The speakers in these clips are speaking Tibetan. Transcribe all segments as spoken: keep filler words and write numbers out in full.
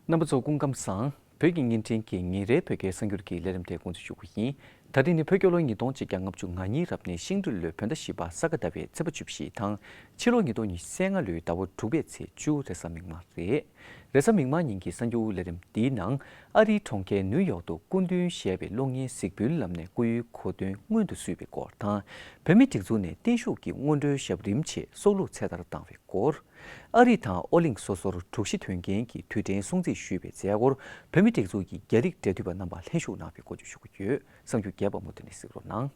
རྣམ་པ་ཚོ་སྐུ་ཁམས་བཟང་། བོད་ཀྱི་བརྙན་འཕྲིན་གྱི་ཉིན་རེའི་བོད་སྐད་གསར་འགྱུར་གྱི་ལས་རིམ་དེ་འགོ་འཛུགས་ཞུ་གི་ཡིན། ད་རིང་ནི་བོད་རྒྱལ་ལོ་ཉིས་སྟོང་ཆིག་བརྒྱ་ལྔ་བཅུ་ང་གཉིས་རབ་གནས་ཤིང་སྦྲུལ་ལོའི་བོད་ཟླ་བཞི་པ་ས་ག་ཟླ་བའི་ཚེས་པ་བཅུ་བཞི་དང་། ཕྱི་ལོ་ཉིས་སྟོང་ཉི་ཤུ་རྩ་ལྔ་ལོའི་ཟླ་བ་དྲུག་པའི་ཚེས་བཅུ། རེས་གཟའ་མིག་དམར་རེད། རེས་གཟའ་མིག་དམར་ཉིན་གྱི་གསར་འགྱུར་ལས་རིམ་འདིའི་ནང་། ཨ་རིའི་གྲོང་ཁྱེར་ནིའུ་ཡོག་ཏུ་སྐུ་མདུན་ཞེས་པའི་གློག་བརྙན་གཟིགས་འབུལ་ལམ་ནས་སྐུའི་གོ་སྟོན་སྔོན་དུ་བསུས་པའི་སྐོར་དང་། བོད་མིའི་སྒྲིག་འཛུགས་ནས་བརྟན་བཞུགས་ཀྱི་སྔོན་འགྲོའི་ཞབས་རིམ་ཆེད་སྲོག་བླུ་ཚེ་ཐར་བཏང་བའི་སྐོར། ཨ་རི་དང་ཨོ་གླིང་སོ་སོར་དྲུག་བཞི་དོན་རྐྱེན་གྱི་དུས་དྲན་སྲུང་བརྩི་ཞུས་པའི་མཛད་སྒོར། བོད་མིའི་སྒྲིག་འཛུགས་ཀྱི་རྒྱ་རིགས་འབྲེལ་མཐུད་པ་རྣམ་པ་ལྷན་ཞུགས་གནང་བའི་སྐོར་བརྗོད་ཞུ་རྒྱུ་ཡོད། གསར་འགྱུར་རྒྱས་པ་མུ་མཐུད་ནས་གཟིགས་རོགས་གནང་།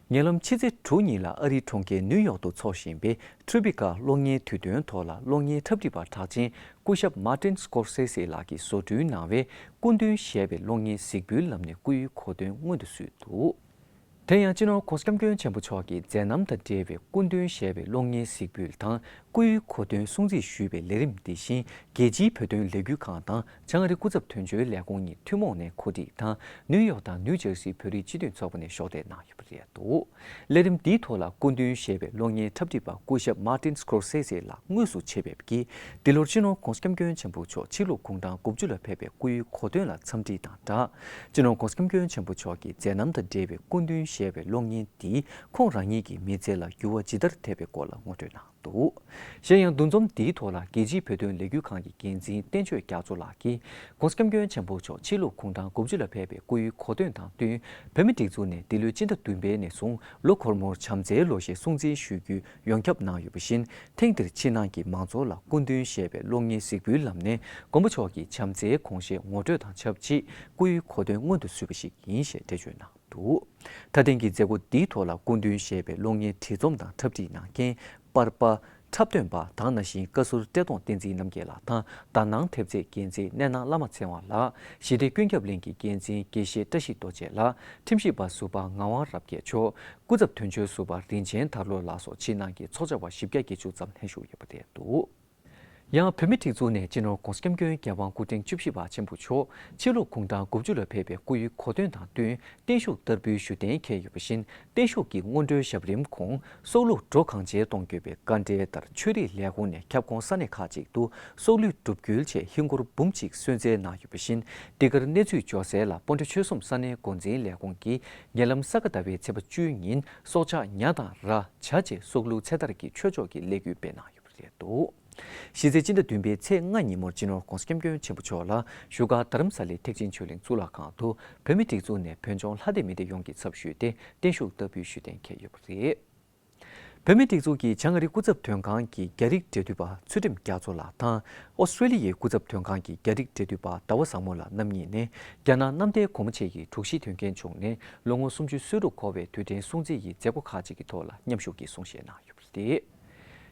ཉེ་ལམ་ཕྱི་ཚེས་དྲུག་ཉིན་ལ་ཨ་རིའི་གྲོང་ཁྱེར་ནིའུ་ཡོག་ཏུ་འཚོགས་བཞིན་པའི་ཁྲུ་བི་ཀ་གློག་བརྙན་དུས་སྟོན་ཐོག་ལ། གློག་བརྙན་འཁྲབ་ཁྲིད་པ་གྲགས་ཅན་སྐུ་ཞབས་Martin Scorsese ལགས་ཀྱིས་བཟོ་སྐྲུན་གནང་བའི་སྐུ་མདུན་ཞེས་པའི་གློག་བརྙན་གཟིགས་འབུལ་ལམ་ནས་སྐུའི་གོ་སྟོན་སྔོན་དུ་བསུས་འདུག་དེ་ཡང་། སྤྱི་ནོར་༸གོང་ས་༸སྐྱབས་མགོན་ཆེན་པོ་མཆོག་གི་མཛད་རྣམ་དང་འབྲེལ་བའི་སྐུ་མདུན་ཞེས་པའི་གློག་བརྙན་གཟིགས་འབུལ་དང་། སྐུའི་གོ་སྟོན་སྲུང་བརྩི་ཞུས་པའི་ལས་རིམ་འདི་བཞིན། རྒྱལ་སྤྱིའི་བོད་དོན་ལས་འགུལ་ཁང་དང་། བྱང་ཨ་རི་སྐུ་ཚབ་དོན་གཅོད་ལས་ཁུངས་གཉིས་ཐུན་མོང་ནས་གོ་སྒྲིག་དང་། ནིའུ་ཡོག་དང་ནིའུ་ཇར་སིའི་བོད་རིགས་སྤྱི་མཐུན་ཚོགས་པ་ནས་གཞོགས་འདེགས་གནང་ཡོད་པ་རེད་འདུག་ལས་རིམ་འདིའི་ཐོག་ལ། སྐུ་མདུན་ཞེས་པའི་གློག་བརྙན་འཁྲབ་ཁྲིད་པ་སྐུ་ཞབས་Martin Scorsese ལགས་དངོས་སུ་ཆེད་ཕེབས་ཀྱིས། འདི་ལོར་སྤྱི་ནོར་༸གོང་ས་༸སྐྱབས་མགོན་ཆེན་པོ་མཆོག་ཕྱི་ལོ་དགུང་གྲངས་དགུ་བཅུ་ལ་ཕེབས་པའི་སྐུའི་གོ་སྟོན་ལ་འཚམས་འདྲི་དང་སྦྲགས། སྤྱི་ནོར་༸གོང་ས་༸སྐྱབས་མགོན་ཆེན་པོ་མཆོག་གི་མཛད་རྣམ་དང་འབྲེལ་བའི་སྐུ་མདུན་ཞེས་པའི་གློག་བརྙན་འདིས་ཁོང་རང་ཉིད་ཀྱི་མི་ཚེ་ལ་འགྱུར་བ་ཇི་ལྟར་ཐེབས་པའི་སྐོར་ལ་ངོ་སྤྲོད་གནང་འདུག་གཞན་ཡང་། འདུ་འཛོམས་འདིའི་ཐོག་ལ། རྒྱལ་སྤྱིའི་བོད་དོན་ལས་འགུལ་ཁང་གི་འགན་འཛིན་བསྟན་ཆོས་རྒྱ་མཚོ་ལགས་ཀྱིས། ༸གོང་ས་༸སྐྱབས་མགོན་ཆེན་པོ་མཆོག་ཕྱི་ལོ་དགུང་གྲངས་དགུ་བཅུ་ལ་ཕེབས་པའི་སྐུའི་གོ་སྟོན་དང་བསྟུན། བོད་མིའི་སྒྲིག་འཛུགས་ནས་འདི་ལོའི་སྤྱི་ཟླ་བདུན་པའི་ནས་བཟུང་། ལོ་འཁོར་མོར་བྱམས་བརྩེའི་ལོ་ཞེས་སྲུང་བརྩི་ཞུ་རྒྱུའི་ཡོངས་ཁྱབ་གནང་ཡོད་པ་བཞིན། ཐེངས་འདིར་ཕྱི་ནང་གི་མང་ཚོགས་ལ་སྐུ་མདུན་ཞེས་པའི་གློག་བརྙན་གཟིགས་འབུལ་ལམ་ནས། མགོན་པོ་མཆོག་གི་བྱམས་བརྩེའི་དགོངས་བཞེད་ངོ་སྤྲོད་དང་ཆབས་ཅིག་སྐུའི་གོ་སྟོན་སྔོན་དུ་བསུས་པ་ཞིག་ཡིན་ཞེས་འགྲེལ་བརྗོད་གནང་འདུག་ད་ཐེངས་ཀྱི་མཛད་སྒོ་འདིའི་ཐོག་ལ། སྐུ་མདུན་ཞེས་པའི་གློག་བརྙན་བྲིས་རྩོམ་དང་འཁྲབ་ཁྲིད་གནང་མཁན། པར་པ། འཁྲབ་སྟོན་པ་དང་། ན་གཞོན་བཀའ་ཟུར་བཀྲས་མཐོང་བསྟན་འཛིན་རྣམ་རྒྱལ་ལགས་དང་། དག་སྣང་ཐེབས་རྩའི་འགན་འཛིན་སྣེ་ནང་བླ་མ་ཚེ་དབང་ལགས། ཞི་བདེ་ཀུན་ཁྱབ་གླིང་གི་འགན་འཛིན་དགེ་བཤེས་བཀྲ་ཤིས་རྡོ་རྗེ་ལགས། ཁྲིམས་ཞིབ་པ་ཟུར་པ་ངག་དབང་རབ་རྒྱས་མཆོག་སྐུ་ཚབ་དོན་གཅོད་ཟུར་པ་རིན་ཆེན་དར་ལོ་ལགས་སོགས། ཕྱི་ནང་གི་ཚོགས་བཅར་བ་བཞི་བརྒྱ་བརྒྱད་ཅུ་ཙམ་ལྷན་ཞུགས་ཡོད་པ་རེད་འདུག་ཡང་། བོད་མིའི་སྒྲིག་འཛུགས་ནས་སྤྱི་ནོར་༸གོང་ས་༸སྐྱབས་མགོན་རྒྱལ་དབང་སྐུ་ཕྲེང་བཅུ་བཞི་པ་ཆེན་པོ་མཆོག་ཕྱི་ལོ་དགུང་གྲངས་དགུ་བཅུ་ལ་ཕེབས་པའི་སྐུའི་གོ་སྟོན་དང་བསྟུན། བརྟན་བཞུགས་བསྟར་འབུལ་ཞུ་གཏན་འཁེལ་ཡོད་པ་བཞིན། བརྟན་བཞུགས་ཀྱི་སྔོན་འགྲོའི་ཞབས་རིམ་ཁོངས། སྲོག་བླུ་འགྲོ་གང་བྱེད་གཏོང་དགོས་པའི་བཀའ་འབྲེལ་ལྟར། ཆོས་རིག་ལས་ཁུངས་ནས་ཁྱབ་ཁོངས་ས་གནས་ཁག་ཅིག་ཏུ་སྲོག་བླུའི་སྒྲུབ་སྐུལ་ཆེད་ཧིན་སྒོར་འབུམ་གཅིག་གསོལ་སྩལ་གནང་ཡོད་པ་བཞིན། འདི་གར་གནས་ཚུལ་འབྱོར་གསལ་ལ། སྤོན་ཊ་ཆོལ་གསུམ་ས་གནས་འགོ་འཛིན་ལས་ཁུངས་ཀྱིས་ཉེ་ལམ་ས་ག་ཟླ་བའི་ཚེས་པ་བཅུའི་ཉིན། སྲོག་ཆགས་ཉ་དང་ར། བྱ་བཅས་སྲོག་བླུ་ཚེ་ཐར་གྱི་ཆོས་ཕྱོགས་ཀྱི་ལས་འགུལ་སྤེལ་གནང་ཡོད་པ་རེད་འདུག་གཞི་རྩའི་སྤྱི་ཟླ་བདུན་པའི་ཚེས་ལྔ་ཉིན་མོར་སྤྱི་ནོར་༸གོང་ས་༸སྐྱབས་མགོན་ཆེན་པོ་མཆོག་ལ་བཞུགས་སྒར་རྡ་རམ་ས་ལའི་ཐེག་ཆེན་ཆོས་གླིང་གཙུག་ལག་ཁང་དུ་བོད་མིའི་སྒྲིག་འཛུགས་ནས་བོད་ལྗོངས་ལྷ་སྡེ་མི་སྡེ་ཡོངས་ཀྱི་ཚབ་ཞུས་ཏེ་བརྟན་བཞུགས་བསྟར་འབུལ་ཞུ་གཏན་འཁེལ་ཡོད་པ་རེད། བོད་མིའི་སྒྲིག་འཛུགས་ཀྱི་བྱང་ཨ་རིའི་སྐུ་ཚབ་དོན་ཁང་གི་རྒྱ་རིགས་འབྲེལ་མཐུད་པ་ཚུལ་ཁྲིམས་རྒྱ་མཚོ་ལགས་དང་། ཨོ་སི་ཀྲེ་ལི་ཡའི་སྐུ་ཚབ་དོན་ཁང་གི་རྒྱ་རིགས་འབྲེལ་མཐུད་པ་ཟླ་བ་བཟང་མོ་ལགས་རྣམ་གཉིས་ནས། རྒྱ་ནག་གནམ་བདེ་སྒོ་མོ་ཆེ་ཡི་དྲུག་བཞི་དོན་རྐྱེན་བྱུང་ནས་ལོ་ངོ་སུམ་ཅུ་སོ་དྲུག་འཁོར་བའི་དུས་དྲན་སྲུང་བརྩི་ཡི་མཛད་སྒོ་ཁག་ཅིག་གི་ཐོག་ལ་མཉམ་ཞུགས་ཀྱིས་གསུང་བཤད་གནང་ཡོད་པ་རེད།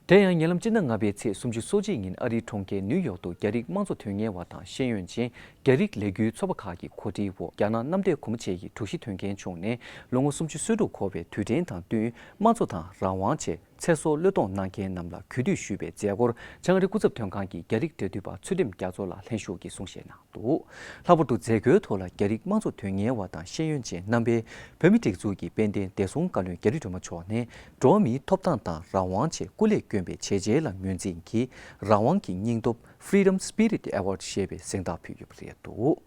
དེ་ཡང་། ཉེ་ལམ་སྤྱི་ཟླ་ལྔ་པའི་ཚེས་སུམ་ཅུ་སོ་གཅིག་ཉིན་ཨ་རིའི་གྲོང་ཁྱེར་ནིའུ་ཡོག་ཏུ་རྒྱ་རིགས་དམངས་གཙོ་དོན་གཉེར་བ་དང་ཤེས་ཡོན་ཅན་རྒྱ་རིགས་ལས་འགུལ་ཚོགས་པ་ཁག་གིས་གོ་སྒྲིག་འོག་རྒྱ་ནག་གནམ་བདེ་སྒོ་མོ་ཆེ་ཡི་དྲུག་བཞི་དོན་རྐྱེན་བྱུང་ནས་ལོ་ངོ་སུམ་ཅུ་སོ་དྲུག་འཁོར་བའི་དུས་དྲན་དང་བསྟུན། དམངས་གཙོ་དང་རང་དབང་ཆེད་ཚེ་སྲོག་བློས་གཏོང་གནང་མཁན་རྣམས་ལ་གུས་འདུད་ཞུས་པའི་མཛད་སྒོར། བྱང་ཨ་རི་སྐུ་ཚབ་དོན་ཁང་གི་རྒྱ་རིགས་འབྲེལ་མཐུད་པ་ཚུལ་ཁྲིམས་རྒྱ་མཚོ་ལགས་ལྷན་ཞུགས་ཀྱིས་གསུང་བཤད་གནང་འདུག་ལྷག་པར་དུ་མཛད་སྒོའི་ཐོག་ལ་རྒྱ་རིགས་དམངས་གཙོ་དོན་གཉེར་བ་དང་ཤེས་ཡོན་ཅན་རྣམ་པས་བོད་མིའི་སྒྲིག་འཛུགས་ཀྱི་དཔལ་ལྡན་བདེ་སྲུང་བཀའ་བློན་རྒྱ་རི་སྒྲོལ་མ་མཆོག་ནས། འགྲོ་བ་མིའི་ཐོབ་ཐང་དང་རང་དབང་ཆེད་སྐུ་ལས་བསྐྱོན་པའི་བྱས་རྗེས་ལ་ངོས་འཛིན་གྱིས། རང་དབང་གི་སྙིང་སྟོབས། Freedom Spirit Award ཞེས་པའི་གཟེངས་རྟགས་ཕུལ་ཡོད་པ་རེད་འདུག་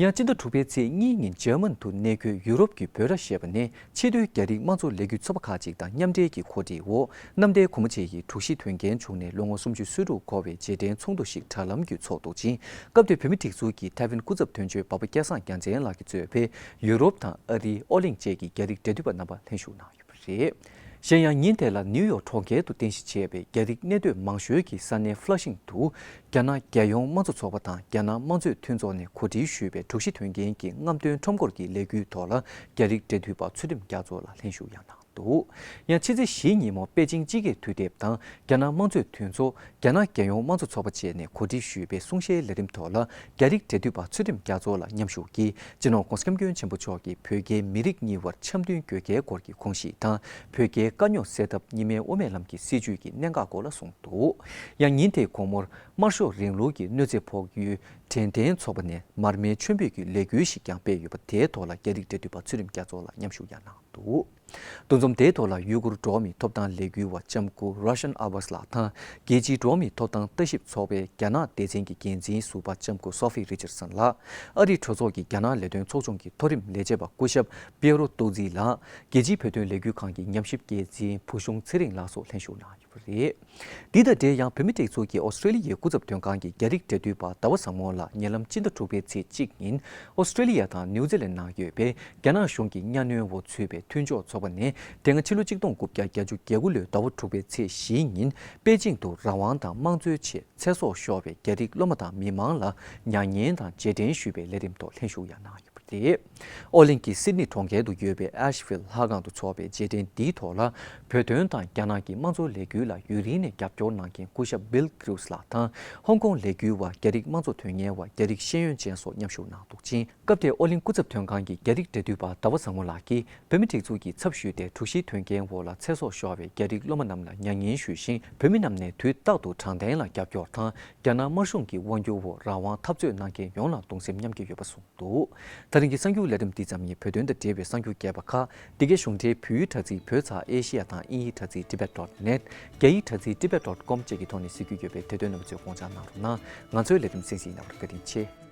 ཡང་། སྤྱི་ཟླ་དྲུག་པའི་ཚེས་གཉིས་ཉིན་འཇར་མན་དུ་གནས་འཁོད་ཡུ་རོབ་ཀྱི་བོད་ར་ཞེས་པ་ནས་ཕྱི་སྡོད་རྒྱ་རིགས་དམངས་གཙོ་ལས་འགུལ་ཚོགས་པ་ཁག་ཅིག་དང་མཉམ་འབྲེལ་གྱི་གོ་སྒྲིག་འོག་གནམ་བདེ་སྒོ་མོ་ཆེ་ཡི་དྲུག་བཞི་དོན་རྐྱེན་བྱུང་ནས་ལོ་ངོ་སུམ་ཅུ་སོ་དྲུག་འཁོར་བའི་རྗེས་དྲན་ཚོགས་འདུ་ཞིག་དྲ་ལམ་བརྒྱུད་འཚོགས་འདུག་ཅིང་། སྐབས་དེར་བོད་མིའི་སྒྲིག་འཛུགས་ཀྱི་ཐའེ་ཝན་སྐུ་ཚབ་དོན་གཅོད་འབའ་པ་སྐལ་བཟང་རྒྱལ་མཚན་ལགས་ཀྱིས་གཙོས་པའི་ཡུ་རོབ་དང་ཨ་རི། ཨོ་གླིང་བཅས་ཀྱི་རྒྱ་རིགས་འབྲེལ་མཐུད་པ་རྣམ་པ་ལྷན་ཞུགས་གནང་ཡོད་པ་རེད། གཞན་ཡང་། ཉིན་དེ་ལ་ནིའུ་ཡོག་གྲོང་ཁྱེར་དུ་རྟེན་གཞི་བྱས་པའི་རྒྱ་རིགས་གནས་སྡོད་མང་ཤོས་ཀྱི་ས་གནས་ཧྥ་ལ་ཤིང་དུ། རྒྱ་ནག་རྒྱལ་ཡོངས་དམངས་གཙོ་ཚོགས་པ་དང་རྒྱ་ནག་དམངས་གཙོའི་མཐུན་ཚོགས་ནས་གོ་སྒྲིག་ཞུས་པའི་དྲུག་བཞི་དོན་རྐྱེན་གྱི་རྔམ་སྟོན་ཁྲོམ་སྐོར་གྱི་ལས་འགུལ་ཐོག་ལ་རྒྱ་རིགས་འབྲེལ་མཐུད་པ་ཚུལ་ཁྲིམས་རྒྱ་མཚོ་ལགས་ལྷན་ཞུགས་ཡང་གནང་འདུག་འདུག་ཡང་ཕྱི་ཚེས་བཞི་ཉིན་མོ་པེ་ཅིང་སྤྱི་སྒེར་དུས་དེབ་དང་རྒྱ་ནག་དམངས་གཙོའི་མཐུན་ཚོགས། རྒྱ་ནག་རྒྱལ་ཡོངས་དམངས་གཙོ་ཚོགས་པ་བཅས་ནས་གོ་སྒྲིག་ཞུས་པའི་གསུང་བཤད་ལས་རིམ་ཐོག་ལ། རྒྱ་རིགས་འབྲེལ་མཐུད་པ་ཚུལ་ཁྲིམས་རྒྱ་མཚོ་ལགས་མཉམ་ཞུགས་ཀྱིས་སྤྱི་ནོར་༧གོང་ས་༧སྐྱབས་མགོན་ཆེན་པོ་མཆོག་གིས་བོད་རྒྱའི་མི་རིགས་གཉིས་བར་འཆམ་མཐུན་དགོས་གལ་སྐོར་གྱི་དགོངས་གཞི་དང་། བོད་རྒྱའི་དཀའ་རྙོག་སེལ་ཐབས་གཉིས་སྨན་དབུ་མའི་ལམ་གྱི་སྲིད་བྱུས་ཀྱི་གནད་འགག་སྐོར་ལ་གསུངས་འདུག་ཡང་ཉིན་དེའི་དགོང་མོར་དམར་ཤོག་རིང་ལུགས་ཀྱི་གནོད་འཚེ་ཕོག་ཡུལ་དྲན་རྟེན་ཚོགས་པ་ནས་མར་མེའི་མཆོད་འབུལ་གྱི་ལས་འགུལ་ཞིག་ཀྱང་སྤེལ་ཡོད་པ། དེའི་ཐོག་ལ་རྒྱ་རིགས་འབྲེལ་མཐུད་པ་ཚུལ་ཁྲིམས་རྒྱ་མཚོ་ལགས་མཉམ་ཞུགས་ཡང་གནང་འདུག་འདུ་འཛོམས་དེའི་ཐོག་ལ་ཡུ་གུར་འགྲོ་བ་མིའི་ཐོབ་ཐང་ལས་འགུལ་བ་ལྕམ་སྐུ་Roshan Abbas་ལགས་དང་། རྒྱལ་སྤྱིའི་འགྲོ་བ་མིའི་ཐོབ་ཐང་ལྟ་ཞིབ་ཚོགས་པའི་རྒྱ་ནག་སྡེ་ཚན་གྱི་འགན་འཛིན་ཟུར་པ་ལྕམ་སྐུ་Sophie Richardson་ལགས། ཨ་རིའི་གྲོས་ཚོགས་ཀྱི་རྒྱ་ནག་ལས་དོན་ཚོགས་ཆུང་གི་མཐོ་རིམ་ལས་བྱེད་པ་སྐུ་ཞབས་Piero Tozzi་ལགས། རྒྱལ་སྤྱིའི་བོད་དོན་ལས་འགུལ་ཁང་གི་ཉམས་ཞིབ་འགན་འཛིན་བུ་གཞུང་ཚེ་རིང་ལགས་སོགས་ལྷན་ཞུགས་གནང་ཡོད་པ་རེད། འདི་དང་འབྲེལ་ཡང་བོད་མིའི་སྒྲིག་འཛུགས་ཀྱི་ཨོ་སི་ཀྲེ་ལི་ཡའི་སྐུ་ཚབ་དོན་ཁང་གི་རྒྱ་རིགས་འབྲེལ་མཐུད་པ་ཟླ་བ་བཟང་མོ་ལགས་ཉེ་ལམ་སྤྱི་ཟླ་དྲུག་པའི་ཚེས་གཅིག་ཉིན་ཨོ་སི་ཀྲེ་ལི་ཡ་དང་ནིའུ་ཛི་ལན་ནང་ཡོད་པའི་རྒྱ་ནག་གཞུང་གི་གཉའ་གནོན་འོག་ཚུད་པའི་མཐུན་ཕྱོགས་ཚོགས་པ་ནས་དེ་སྔ་ཕྱི་ལོ་གཅིག་སྟོང་དགུ་བརྒྱ་བརྒྱད་ཅུ་གྱ་དགུ་ལོའི་ཟླ་བ་དྲུག་པའི་ཚེས་བཞི་ཉིན་པེ་ཅིང་དུ་རང་དབང་དང་དམངས་གཙོའི་ཆེད་ཚེ་སྲོག་ཤོར་བའི་རྒྱ་རིགས་སློབ་མ་དང་མི་མང་ལ་མྱ་ངན་དང་རྗེས་དྲན་ཞུས་པའི་ལས་རིམ་ཐོག་ལྷན་ཞུགས་ཡང་གནང་ཡོད། རེད། ཨོ་གླིང་གི་སིད་ནི་གྲོང་ཁྱེར་དུ་ཡོད་པའི་ཨེཤ་ཕིལ་ལྷ་ཁང་དུ་འཚོགས་པའི་རྗེས་དྲན་འདིའི་ཐོག་ལ། བོད་དོན་དང་རྒྱ་ནག་གི་དམངས་གཙོ་ལས་འགུལ་ལ་ཡུན་རིང་ནས་རྒྱབ་སྐྱོར་གནང་མཁན་སྐུ་ཞབས་Bill Crews་ལགས་དང་། ཧོང་ཀོང་ལས་འགུལ་བ། རྒྱ་རིགས་དམངས་གཙོ་དོན་གཉེར་བ། རྒྱ་རིགས་ཤེས་ཡོན་ཅན་སོགས་མཉམ་ཞུགས་གནང་འདུག་ཅིང་། སྐབས་དེར་ཨོ་གླིང་སྐུ་ཚབ་དོན་ཁང་གི་རྒྱ་རིགས་འབྲེལ་མཐུད་པ་ཟླ་བ་བཟང་མོ་ལགས་ཀྱིས། བོད་མིའི་སྒྲིག་འཛུགས་ཀྱི་ཚབ་ཞུས་ཏེ། དྲུག་བཞིའི་དོན་རྐྱེན་འོག་ལ་ཚེ་སྲོག་ཤོར་བའི་རྒྱ་རིགས་སློབ་མ་རྣམས་ལ་མྱ་ངན་ཞུས་ཤིང་། བོད་མི་རྣམས་ནས་དུས་རྟག་ཏུ་དྲང་བདེན་ལ་རྒྱབ་སྐྱོར་དང་། རྒྱ་ནག་དམར་གཞུང་གི་དབང་སྒྱུར་འོག་རང་དབང་འཐབ་རྩོད་གནང་མཁན་ཡོངས་ལ་གདུང་སེམས་མཉམ་སྐྱེད་ཡོད་པ་གསུངས་འདུག་ད་རིང་གི་གསར་འགྱུར་ལས་རིམ་འདི་ཙམ་ཡིན། བོད་དོན་དང་འབྲེལ་བའི་གསར་འགྱུར་རྒྱས་པ་ཁག་འདི་གའི་གཞུང་འབྲེལ་བོད་ཡིག་དྲ་ཚིགས་བོད་ཚགས་ཨེ་ཤེ་ཡ་དང་དབྱིན་ཡིག་དྲ་ཚིགས་tibet dot net། རྒྱ་ཡིག་དྲ་ཚིགས་tibet dot com་བཅས་ཀྱི་ཐོག་ནས་གཟིགས་རྒྱུ་ཡོད་པས། དེ་དོན་རྣམ་པ་ཚོས་དགོངས་འཇགས་གནང་རོགས་གནང་། ང་ཚོའི་ལས་རིམ་གསན་གཟིགས་གནང་བར་བཀའ་དྲིན་ཆེ།